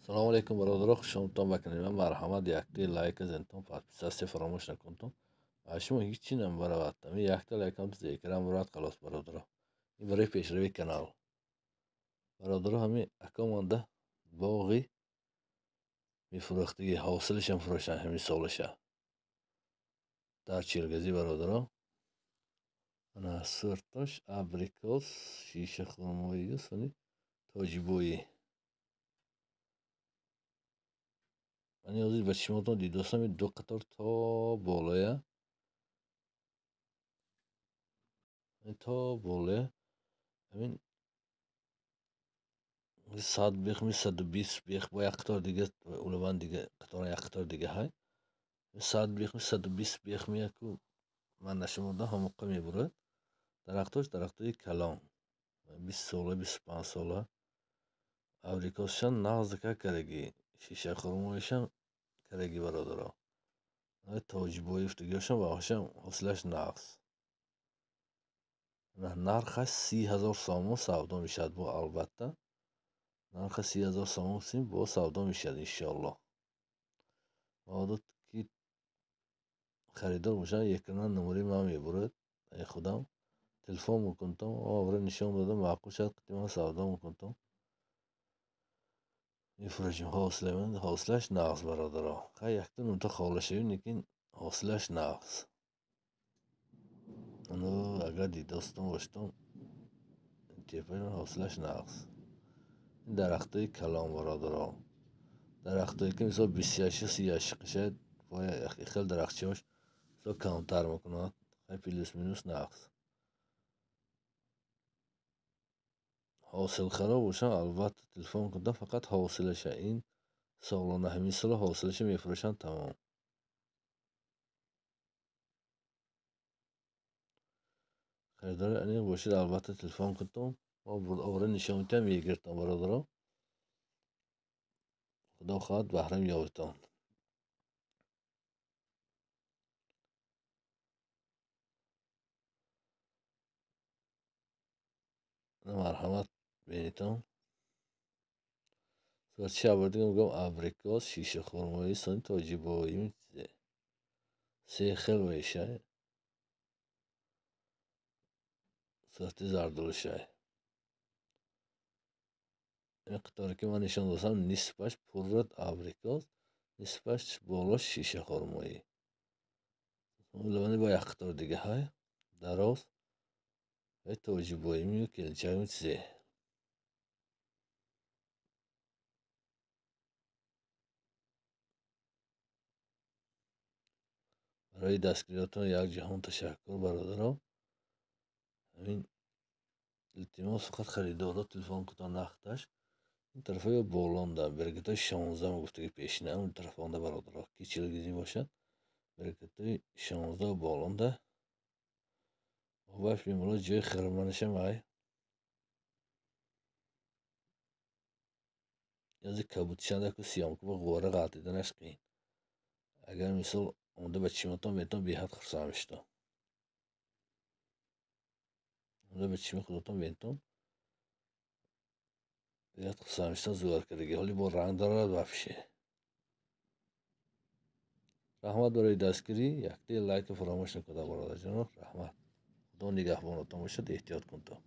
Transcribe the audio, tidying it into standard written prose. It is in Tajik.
Салому алейкум бародаро, хушомадтон ба канали ман. Марҳамат, якта лайк зентон, подписаться фаромӯш накунтон. А шумо ҳеҷ чи намебаравад. Ами якта лайкам зекрам бурад, халос бародаро. Ин барои пешравии канал. Бародаро, ҳами акоманда боғи мефурӯхтагӣ, ҳосилашам фурӯшанд ҳамин солаша. Дар Чилгазӣ бародаро. Ана сӯртош, абрикос, шиша хурмоию сони тоҷибоӣ. Ман ҳозир ба чишмотон дидостам, ду қатор то болоя. То болоя. Ҳамин 100 бех, 120 бех бо як қатор дига, улаван дига, қатора як қатор дига ҳай. 100 бех, 120 бех меяку ман нашумурдам, ҳамоқа мебурад. Дарахтош дарахтои калон. 20 сола, 25 сола. Абрикосшам нағзака карагӣ, шиша хурмоишам карагӣ бародаро. Тоҷибоев дигашам ва ҳошам ҳосилаш нағз. Нархаш 30 000 сомон савдо мешавад бо албатта. Нарха 30 000 сомон сим бо савдо мешавад иншоаллоҳ. Маодот ки харидор бошанд, якрана номери ман мебурад, худам телефон мекунтам, овра нишон дода маъқул шавад, қитиман савдо мекунтам. Мефурӯшем ҳосилаш нағз бародаро. Хай якта нумта холашавӣ, лекин ҳосилаш нағз. Оно агар дидостон бошедон, тепа ҳосилаш нағз. Ин дарахтои калон бародаро. Дарахтое ки мисол 26 36 қишад, хел дарахтчаош мисол камтар мекунад. Хай плюс минус нағз. Ҳосилхаро бошанд, албатта телефон кунда, фақат ҳосилаша ин солона ҳамин сола ҳосилаша мефурӯшанд, тамом. Харидори аниқ бошед, албатта телефон кунтон, мо овра нишон медиҳам, мегиртон бародаро. Худо хоҳад баҳрам ёбедтон. Марҳамат, бинитон. Сурати шабардига мегӯям абрикос, шиша хурмоӣ, сони тоҷибоӣ, се хел мешай. Сурати зардолушай. Ин қаторе ки ман нишон додам, нисфаш пурра абрикос, нисфаш болош шиша хурмоӣ. Лавани бо як қатор дига ҳай, дароз ва тоҷибоӣ мию келинчакми чизе. Барои дастгириётон як ҷаҳон ташаккур бародаро. Ҳамин илтимос, фақат харидорро телефон кунтон нақдаш. Ин тарафа болонда, берекатои 16 мегуфтаги пешина, он тарафонда бародаро, ки Чилгизӣ бошад, берекатои 16 болонда. Обаш бемалол ҷои хирманашам ай. Язи кабутишанда ку сиёмку ба ғӯра ғалтиданаш қиин. Агар мисол омода ба чишматон бинетон, беҳад хурсанд мешудам. Омода ба чишми худатон бинетон, беҳад хурсанд мешудам, зӯр кардагӣ. Ҳоли бо ранг дорад вообще. Раҳмат барои дастгирӣ, якта лайка фаромӯш накунед бародарҷонон. Раҳмат. Худо нигаҳбонатон бошад, эҳтиёт кунтон.